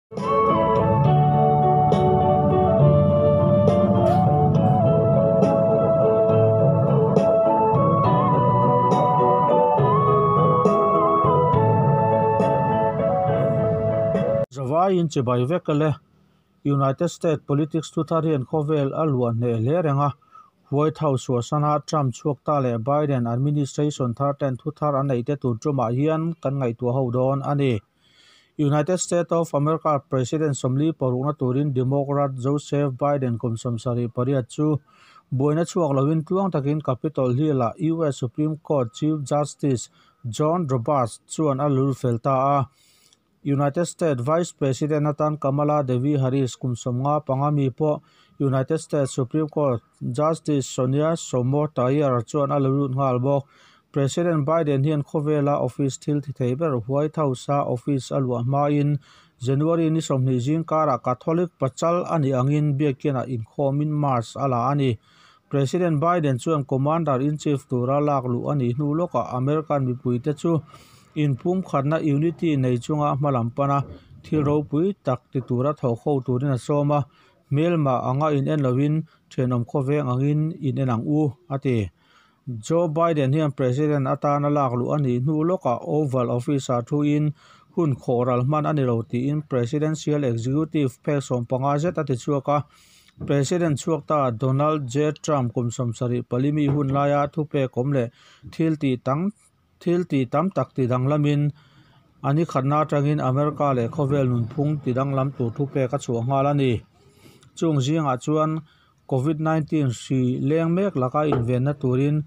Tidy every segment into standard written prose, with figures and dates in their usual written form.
Zavaiin chibai vek ale. United States politics thu thar hian khawvel a luah hneh hle reng a. White House suahsana Trump chhuak ta leh Biden administration thar ten thu thar an neih te tur tumah hian kan ngaihtuah ho dawn a ni. United States of America President 46na turin Democrat Joseph Biden kum 78 chu buaina chhuak lovin tluang takin Capitol Hill-ah US Supreme Court Chief Justice John Roberts chuan a lul fel ta a. United States Vice President atan Kamala Devi Harris kum 55 mi pawh United States Supreme Court Justice Sonia Sotomayor chuan a lut nghal bawk. President Biden hian khawvela office thil ti thei ber White House-a office a luah hmain January ni 20 zing karah Catholic pachal ani angin biakinah inkhawmin March a la ani. President Biden chuan Commander-in-Chief tura lak luh ani hnu lawkah American mipuite chu inpum khatna unity nei chunga hmalam pana thil ropui tak ti tura thawk ho turin a sawm a, hmelma anga in en lovin thenawm khawveng angin in en ang u a ti. Joe Biden hian President atana lak luh ani hnu lawkah Oval Office-ah thuin hun khawhral hman ani lo tiin Presidential Executive phek 15 zet a ti chhuak a. President chhuak ta Donald J. Trump kum 74 mi hun laia thu pek awm leh thil ti tam tak ti danglamin ani khatna atangin America leh khawvel nunphung ti danglam tur thu pek a chhuah nghal ani. Chung zingah chuan COVID-19 hri leng mek laka invenna turin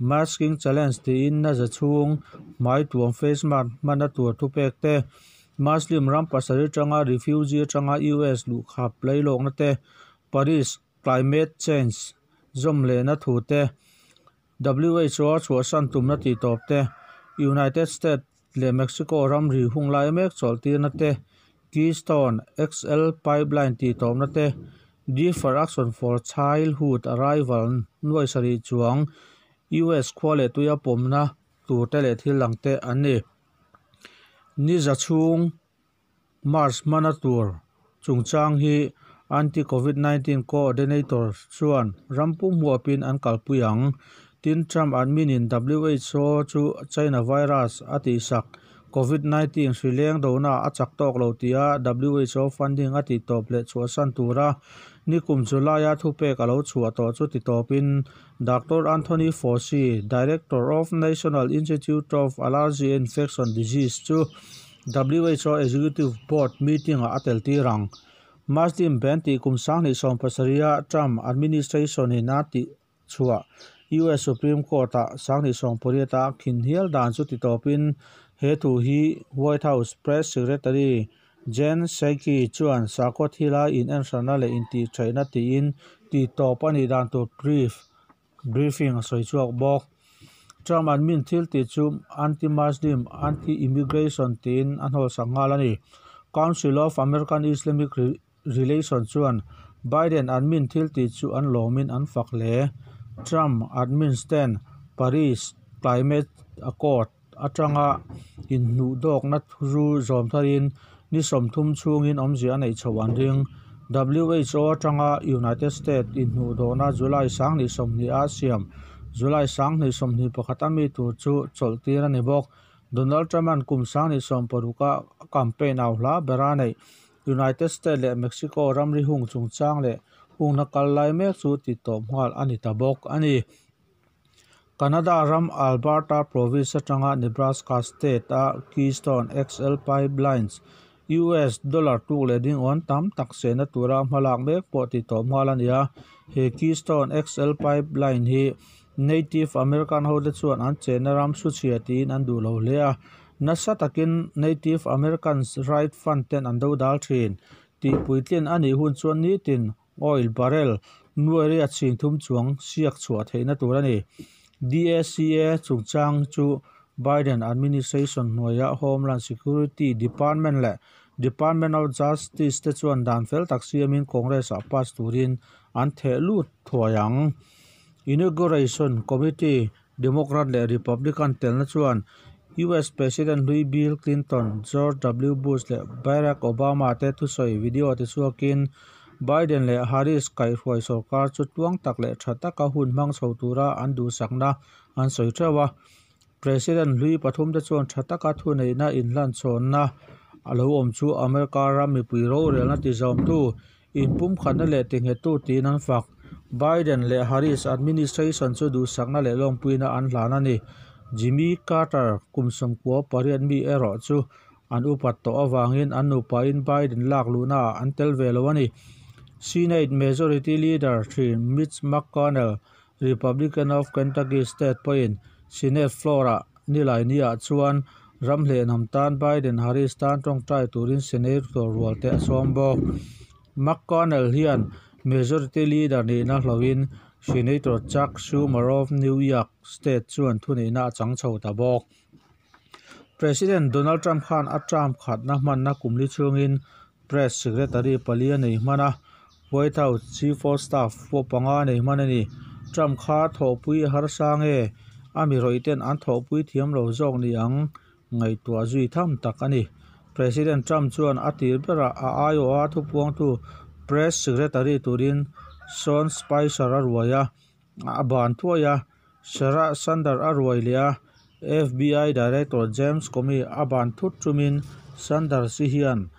masking challenge tiin na za chhung hmai tuam face mask hmana tur thu pek te, Muslim ram pasarih atanga refugee atanga US luh khap leilawkna te, Paris climate change zawm lehna thu te, WHO chhuahsan tumna tih tawp te, United States leh Mexico ramri hung lai mek chawlhtirna te, Keystone XL pipeline tih tawpna te, Deferred Action for Childhood Arrival nuai sarih chuang US khua leh tuia pawmna tur te leh thil dang te an ni. Ni za chhung March hmana tur chungchang hi anti-COVID-19 coordinator chuan rampum huapin an kalpui ang. Tin Trump admin in WHO chu China virus a tihsak COVID-19 hri leng dona a chak tawk lo tia WHO funding a tih tawp leh chhuahsan tura nikum July-a thupek a lo chhuah tawh chu ti tawpin Dr. Anthony Fauci, Director of National Institute of Allergy and Infection Disease chu WHO Executive Board meeting-ah a tel tir ang. Muslim ban tih kum 2017-a Trump administration-in a tih chhuah US Supreme Court-ah 2018-a khin hial dan chu ti tawpin he thu hi White House Press Secretary Jen Psaki chuan sakhaw thila in enhrana leh intih theihna tiin ti tawp ani dan tur briefing a sawi chhuak bawk. Trump admin thil tih chu anti-Muslim, anti-immigration tiin a hnawl sak nghal ani. Council of American Islamic Relations chuan Biden admin thil tih chu an lawmin an fak hle. Trump admin stand Paris Climate Accord atanga inhnuhdawkna thu zawm tharin ni 30 chhungin awmzia a neih chhoh an ring. WHO atanga United States inhnuhdawhna July 20 a siam July 21 ami tur chu chawlhtir ani bawk. Donald Trump-an kum 2016-a campaign au hla bera nei United States leh Mexico ramri hung chungchang leh hungna kal lai mek chu ti tawp nghal ani ta bawk ani. Canada ram Alberta province atanga Nebraska state a Keystone XL pipelines US dollar tuk leh ding awn tam tak sehna tura hmalak mek pawh ti tawp nghal ani a. He Keystone XL pipeline hi Native American ho te chuan an chenna ram su chhia tiin an duh lo hle a. Nasa takin Native Americans Right Fund ten an do dal thin. Tih puitlin ani hun chuan nitin oil barrel nuai a chhing thum chuang siak chhuah theihna tur ani. DACA chungchang chu Biden administration hnuaia Homeland Security Department leh Department of Justice te chuan dan fel tak siamin Congress ah pass turin an theh lut thuai ang. Inauguration Committee Democrat leh Republican telna chuan US President hlui Bill Clinton, George W Bush leh Barack Obama te thusawi video tichhuakin Biden leh Harris kaihhruai sorkar chu tluang tak leh tha taka hun hmang chho tura an duhsakna an sawi theuh a. President hlui pathumte chuan tha taka thuneihna inhlanchhawnna a lo awm chu America ram mipui rorelna tizawmtu, inpumkhatna leh tinghettu tiin an fak. Biden leh Harris administration chu duhsakna leh lawmpuina an hlan a ni. Jimmy Carter kum 98 mi erawh chu an upat tawh avangin an nupain Biden lak luhnaah an tel ve lo a ni. Senate Majority Leader thin Mitch McConnell, Republican of Kentucky State pawhin Senate floor-ah Nilainiah chuan ram hlehnam tan Biden-Harris tan tawngtai turin Senator rualte a sawm bawk. McConnell hian Majority Leader nihna hlohin Senator Chuck Schumer of New York State chuan thuneihna a chang chho ta bawk. President Donald Trump khan a term khatna hmanna kumli chhungin Press Secretary pali a nei hman a, White House Chief of Staff pawh panga a nei hman a ni. Trump kha thawhpui a harsa nge a mi rawihten an thawhpui thiam lo zawk ni ang ngaihtuah zui tham tak a ni. President Trump chuan a tir berah a aiawha thupuangtu Press Secretary turin Sean Spicer a ruai a, a ban thuai a, Sarah Sanders a ruai leh a, FBI Director James Comey a ban thut tumin Sanders-i hian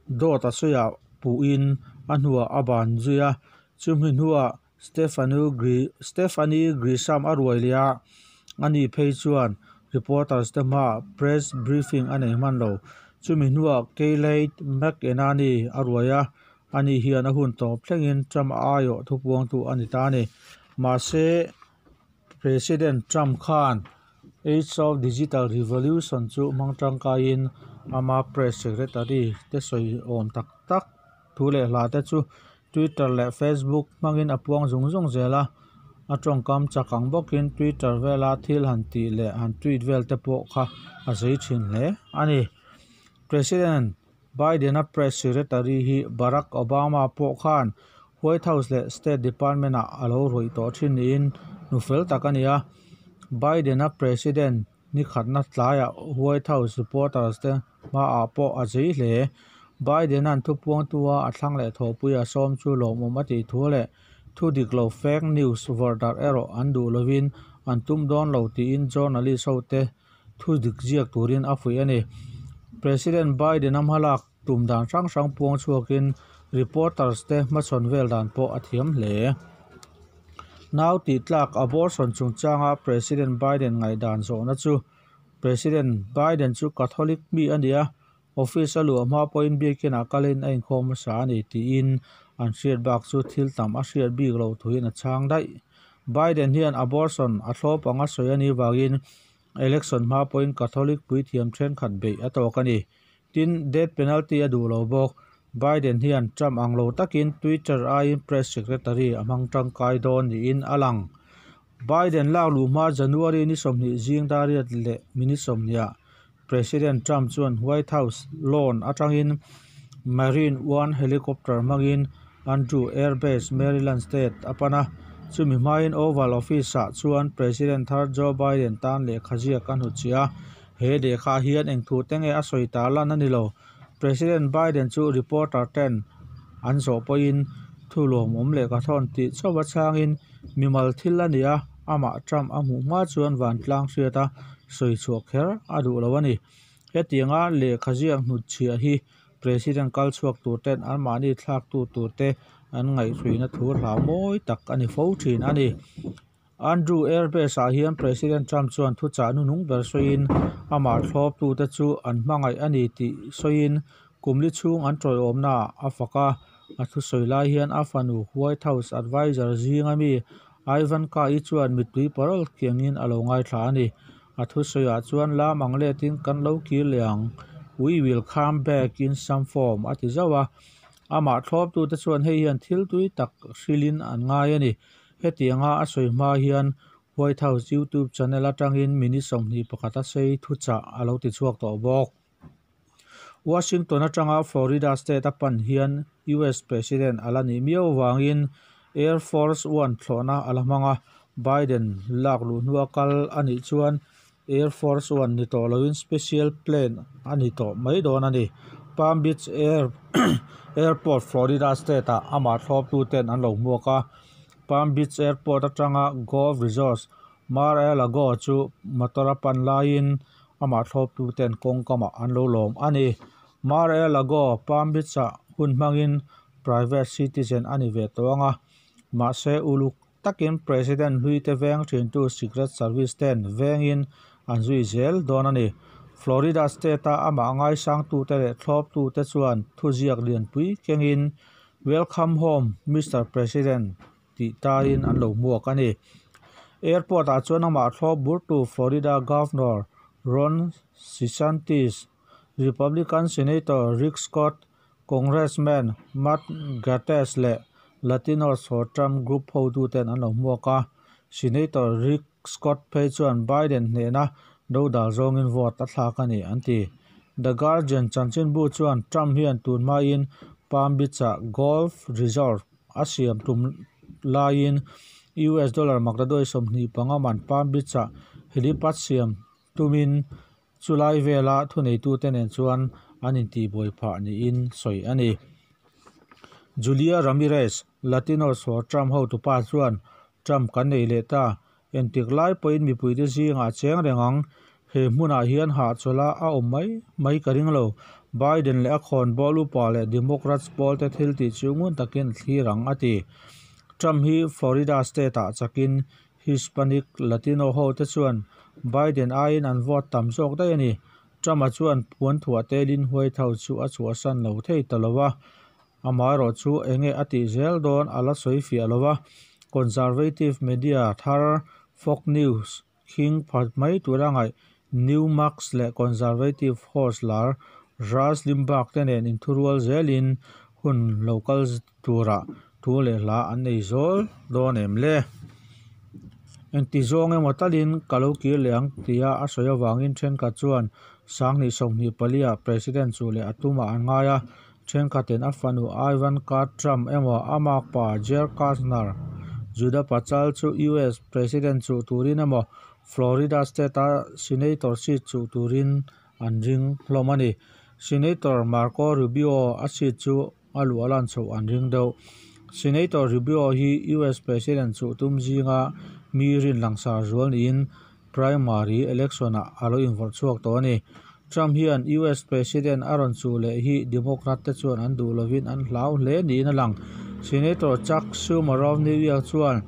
dawt a sawiah puhin a hnuah a ban zui a, chumi hnuah Stephanie Grisham a ruai leh a, ani phei chuan reporters te hmaah press briefing a nei hman lo. Chumi hnuah Kayleigh McEnany a ruai a, ani hian a hun tawp thlengin Trump a aiawh thupuangtu a ni ta a ni. Mahse, President Trump khan Age of Digital Revolution chu hmang tangkaiin ama press secretary te sawi awm tak tak thu leh hla te chu Twitter leh Facebook hmangin a puang zung zung zel a, a tawngkam chak ang bawkin Twitter vela thil han tih leh han tweet vel te pawh kha a zei thin hle a ni. President Biden-a press secretary hi Barack Obama pawh khan White House leh State Department-ah a lo rawih tawh thin niin nu fel tak a ni a. Biden-a president ni khatna tlaiah White House reporters te hmaah pawh a zei hle. Biden-a'n thupuangtua a thlang leh thawhpui a sawm chu lawmawm a tih thu leh thu dik lo fake news vawrhdarh erawh an duh lovin an tum dawn lo tiin journalist hote thu dik ziak turin a fuih a ni. President Biden-a hmalak tum dan hrang hrang puang chhuakin reporters te hmachhawn vel dan pawh a thiam hle. Nau tih tlak abortion chungchanga President Biden ngaihdan zawhna chu President Biden chu Catholic mi a ni a, office a luah hma pawhin biakinah kalin a inkhawm hmasa a ni tiin an hriat bak chu thil tam a hriat bik loh thuin a chhang daih. Biden hian abortion a thlawp anga sawi a nih vangin election hma pawhin Catholic puithiam thenkhat beih a tawk a ni. Tin, death penalty a duh lo bawk. Biden hian Trump ang lo takin Twitter aiin press secretary a hmang tangkai dawn niin a lang. Biden lak luh hma January ni 20 zing dar riat leh minute 20ah President Trump chuan White House lawn atangin Marine One helicopter hmangin Andrew Air Base, Maryland State a pan a. Chumi hmain Oval Office-ah chuan President thar Joe Biden tan lehkha ziak a hnutchhiah a. He lehkha hian eng thu te nge a sawi ta lan a ni lo. President Biden chu reporter ten an zawh pawhin thu lawmawm lehkha thawn tih chauh a chhangin mimal thil a ni a, amah Trump a hmuh hma chuan vantlang hriat a sawi chhuah kher a duh lo a ni. Hetianga lehkha ziak hnutchhiah hi President kal chhuak tur ten anmahni thlaktu tur te an ngaihhruina thu hla mawi tak a ni fo thin a ni. Andrew Air Base-ah hian President Trump chuan thuchah hnuhnung ber sawiin amah thlawptute chu an hmangaih a ni tih sawiin kumli chhung an tawiawmnaah a fak a. A thusawi lai hian a fanu White House advisor zinga mi Ivanka-i chuan mittui parawl kiangin a lo ngaithla a ni. A thusawiah chuan lam ang letin kan lo kir leh ang, we will come back in some form, a ti zauh a. Amah thlawptute chuan hei hian thil tui tak hrilhin an ngai a ni. Hetianga a sawi hma hian White House YouTube channel atangin minute 21 a sei thuchah a lo ti chhuak tawh bawk. Washington atanga Florida State a pan hian US President a la nih miau avangin Air Force One thlawhna a la hmang a, Biden lak luh hnua kal a nih chuan Air Force One ni tawh loin special plane a ni tawh mai dawn a ni. Palm Beach Air Airport, Florida State-ah amah thlawptuten an lo hmuak a. Palm Beach Airport atanga Golf Resort Mar-a-Lago chu motor a pan laiin amah thlawptuten kawngkamah an lo lawm a ni. Mar-a-Lago, Palm Beach-ah hun hmangin private citizen a ni ve tawh ang a, mahse uluk takin President hluite veng thintu Secret Service ten vengin an zui zel dawn a ni. Florida State-a amah ngaisangtute leh thlawptute chuan thuziak lianpui kengin Welcome home, Mister President tih tarin an lo hmuak a ni. Airport-ah chuan amah thlawp burtu Florida Governor Ron DeSantis, Republican Senator Rick Scott, Congressman Matt Gaetz leh Latinos for Trump group hotuten an lo hmuak a. Senator Rick Scott phei chuan Biden hnena dodal zawngin vote a thlak a ni, an ti. The Guardian chanchinbu chuan Trump hian tun hmain Palm Beach-ah golf resort a siam tum laiin US dollar maktaduai 25 man Palm Beach-ah helipad siam tumin chulai vela thuneitute nen chuan an intihbuai phah niin sawi a ni. Julia Ramirez, Latinos for Trump hotupa chuan Trump kan nei leh ta, entik lai pawhin mipuite zingah cheng reng ang, he hmunah hian hahchawlh a awm mai mai ka ring lo. Biden leh a khawnbawl upa leh Democrats pawlte thil tih chu ngun takin a thlir ang, a ti. Trump hi Florida State-ah chakin Hispanic Latino hote chuan Biden aiin an vote tam zawk daih a ni. Trump-a chuan puanthuah telin White House chu a chhuahsan lo thei ta lo a, amaherawh chu enge a tih zel dawn a la sawi fiah lo a. Conservative media thar Fox News khing phat mai tura ngaih Newsmax leh Conservative host lar Rush Limbaugh te nen inthurual zelin hun lo kal turah thu leh hla an nei zawl dawn em le? Engti zawng emaw talin ka lo kir leh ang tia a sawi avangin thenkhat chuan 2024-ah President chu leh a tumah an ngai a, thenkhatin a fanu Ivanka Trump emaw a makpa Jared Kushner, Juda Pachal chu US President chu turin emaw Florida State-a Senator seat chu turin an ring hlawm a ni. Senator Marco Rubio a seat chu a luah lan chhoh an ring deuh. Senator Rubio hi US President chu tum zinga mi rin langsar zual niin primary election-ah a lo invawrh chhuak tawh a ni. Trump hian US President a rawn chu leh hi Democrat te chuan an duh lovin an hlau hle niin a lang. Senator Chuck Schumer of New York chuan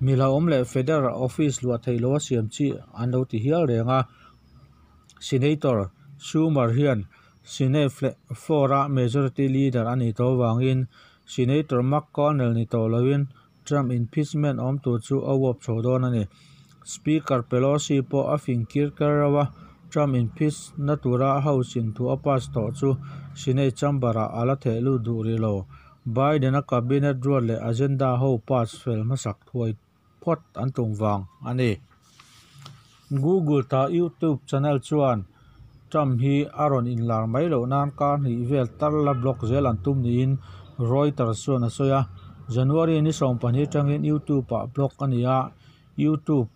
mi hlauhawm leh federal office luah theih loha siam chi an lo ti hial reng a. Senator Schumer hian Senate floor-a majority leader a nih tawh avangin Senator McConnell ni tawh loin Trump impeachment awm tur chu a uap chho dawn a ni. Speaker Pelosi pawh a fing kir ker reuh a, Trump impeach na tura House in thu a pass tawh chu Senate chamber-ah a la theh lut duh rih lo. Biden-a cabinet ruat leh agenda ho pass fel hmasak thuai phawt an tum vang a ni. Google ta YouTube channel chuan Trump hi a rawn inlar mai loh nan kar hnih vel tar la block zel an tum niin Reuters chuan a sawi a. January ni 12 atangin YouTube-ah block a ni a, YouTube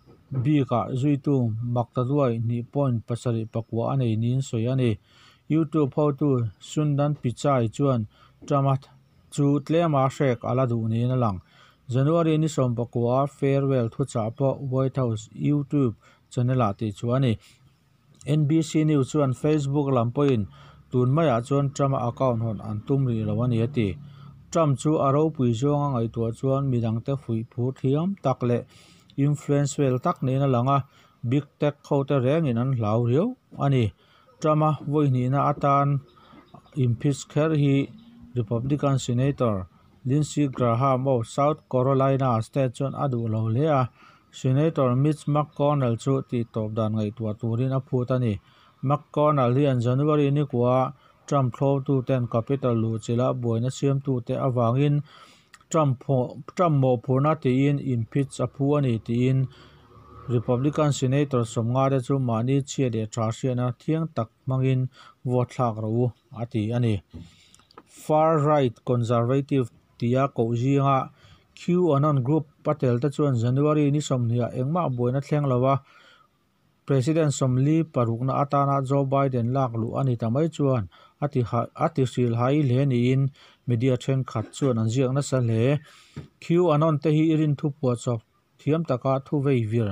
bikah zuitu maktaduai 2.79 a nei niin sawi a ni. YouTube hotu Sundar Pichai chuan Trump-a chu tlema hrek a la duh niin a lang. January ni 19-a farewell thuchah pawh White House YouTube channel-ah tih chu a ni. NBC News chuan Facebook lam pawhin tun maiah chuan Trump-a account hawn an tum rih lo a ni a ti. Trump chu a ropui zawnga ngaihtuah chuan midangte fuih phur thiam tak leh influence vel tak niin a lang a, big tech hote rengin an hlau riau a ni. Trump-a vawi hnihna atan impeach kher hi Republican Senator Lindsey Graham of South Carolina State chuan a duh lo hle a, Senator Mitch McConnell chu tihtawp dan ngaihtuah turin a phut a ni. McConnell hian January ni kua Trump thlawptuten Capitol luhchilha buaina siamtute avangin Trump mawhphurhna tiin impeach a phu a ni tiin Republican Senator 50 te chu mahni chhia leh tha hriatna thiang tak hmangin vote thlak rawh u a ti a ni. Far-right conservative tia koh zinga QAnon group patel te chuan January ni 20-ah engmah buaina thleng lo a, President 46na atana Joe Biden lak luh a ni ta mai chuan a ti a ti hrilhai hle niin media thenkhat chuan an ziak nasa hle. QAnon te hi rin thu phuahchawp thiam taka thu vei vir,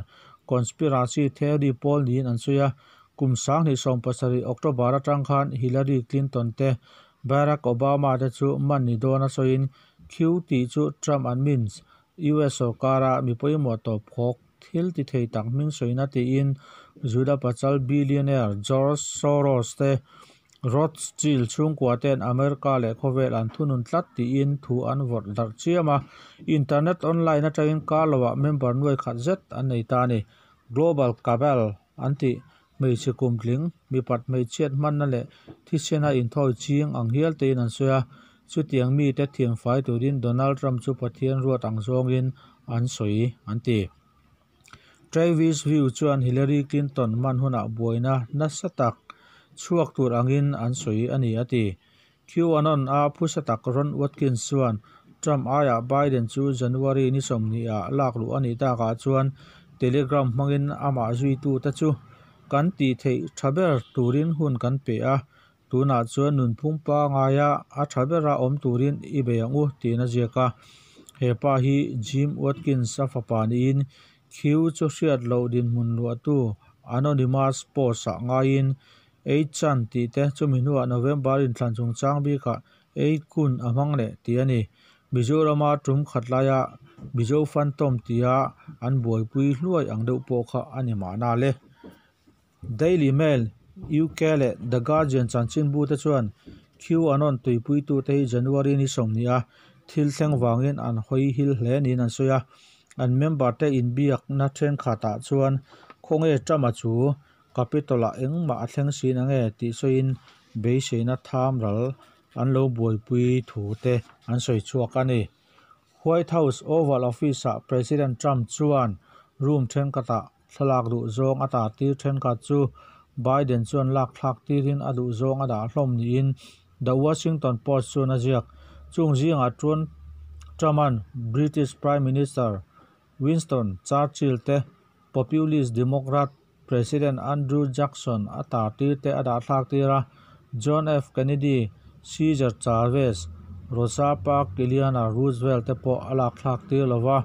conspiracy theory pawl niin an sawi a. Kum 2017 October atang khan Hillary Clinton te Barack Obama te chu man ni dawn a sawiin Q tih chu Trump admins US sorkara mi pawimawh tawp phawk thil ti thei tak hming sawina tiin Juda pachal billionaire George Soros te Rothschild chhungkua ten America leh khawvel an thunun tlat tiin thu an vawrh darh chiam a. Internet online atangin kar lovah member nuai khat zet an nei ta a ni. Global Cabal an tih hmeichhe kumtling, mipat hmeichhiat hmanna leh thisena inthawi ching ang hial tein an sawi a. Chutiang mite thianfai turin Donald Trump chu Pathian ruat ang zawngin an sawi an ti. Travis View chuan Hillary Clinton man hunah buaina nasa tak chhuak tur angin an sawi a ni a ti. QAnon a phusa tak Ron Watkins chuan Trump aiah Biden chu January ni 20 ah lak luh a nih takah chuan Telegram hmangin amah zuitute chu kan tih theih tha ber turin hun kan pe a, tunah chuan nunphung pangaia a tha bera awm turin i bei ang u tiin a ziak a. He pa hi Jim Watkins a fapa niin Q chu hriat loh dinhmun luahtu anonymous post ah ngaiin 8chan tih te chumi hnuah November inthlan chungchang bikah 8kun a hmang leh tih a ni. Mizorama tum khat laia Mizo Phantom tia an buaipui hluai ang deuh pawh kha a ni mahna le. Daily Mail, UK leh The Guardian chanchinbu te chuan QAnon tuipuitute hi January ni 20 a thil thleng vangin an hawi hil hle niin an sawi a. An member te inbiakna thenkhatah chuan khawnge Trump-a chu Capitol-ah engmah a thleng sin ange tih sawiin beiseina tham ral an lo buaipui thu te an sawi chhuak a ni. White House Oval Office-ah President Trump chuan room thenkhatah thlalak duh zawng a tartir thenkhat chu Biden chuan lak thlak tirin a duh zawng a dah hlawm niin The Washington Post chuan a ziak. Chung zingah chuan Trump-a'n British Prime Minister Winston Churchill te Populist Democrat President Andrew Jackson a tartir te a dah thlak tir a, John F. Kennedy, Cesar Chavez, Rosa Parks, Eleanor Roosevelt te pawh a lak thlak tir lo va.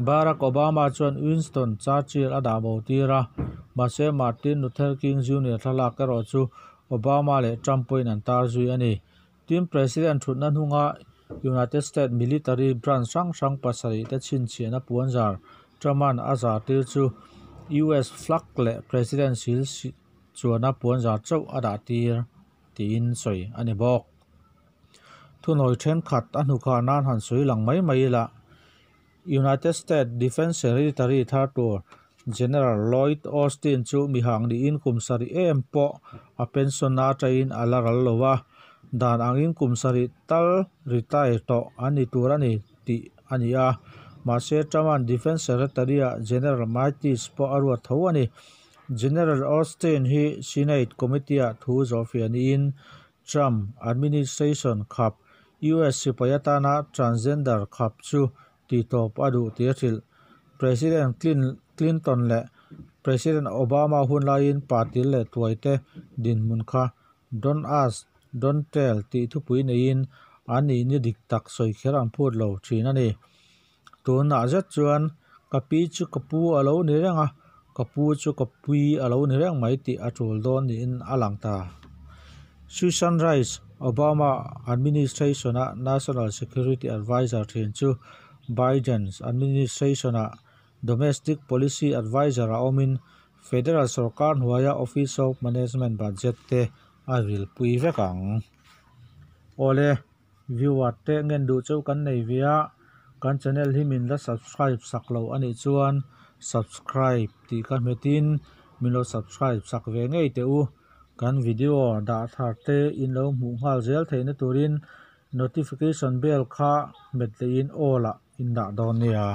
Barack Obama chuan Winston Churchill a dah bo tir a, mahse Martin Luther King Junior thlalak erawh chu Obama leh Trump pawhin an tar zui a ni. Tin, President thutna hnunga United States military branch hrang hrang pasarih te chhinchhiahna puanzar Trump-a'n a zar tir chu US flag leh President sil chuana puanzar chauh a dah tir tiin sawi a ni bawk. Thunawi thenkhat a hnukha nan han sawi lang mai mai ila, United States Defense Secretary thar tur General Lloyd Austin chu mihang niin kum sarih em pawh a pension atangin a la ral lo a, dan angin kum sarih tal retire tawh an ni tur a ni tih a ni a. Mahse Trump-a'n Defense Secretary-ah General Mattis pawh a ruat tho a ni. General Austin hi Senate Committee-ah thu zawhfiah niin Trump administration khap US sipai atana transgender khap chu tihtawp a duh tih a hrilh. President Clinton leh President Obama hun laiin patil leh tuaite dinhmun kha Don't ask, don't tell tih thupui neiin an nihna dik tak sawi kher an phut lo thin a ni. Tunah zet chuan ka pi chu ka pu a lo ni reng a, ka pu chu ka pui a lo ni reng mai tih a tul dawn niin a lang ta. Susan Rice, Obama administration-a National Security Adviser thin chu Biden's administration-a Domestic Policy Adviser a awmin Federal sorkar hnuaia Office of Management Budget te a vilpui vek ang. Awle. Viewer te ngen duh chauh kan nei ve a, kan channel hi min la subscribe sak lo a nih chuan subscribe tih ka hmetin min lo subscribe sak ve ngei teh u. Kan video dah thar te in lo hmuh nghal zel theihna turin notification bell kha hmet lehin all ah in dah dawn nia.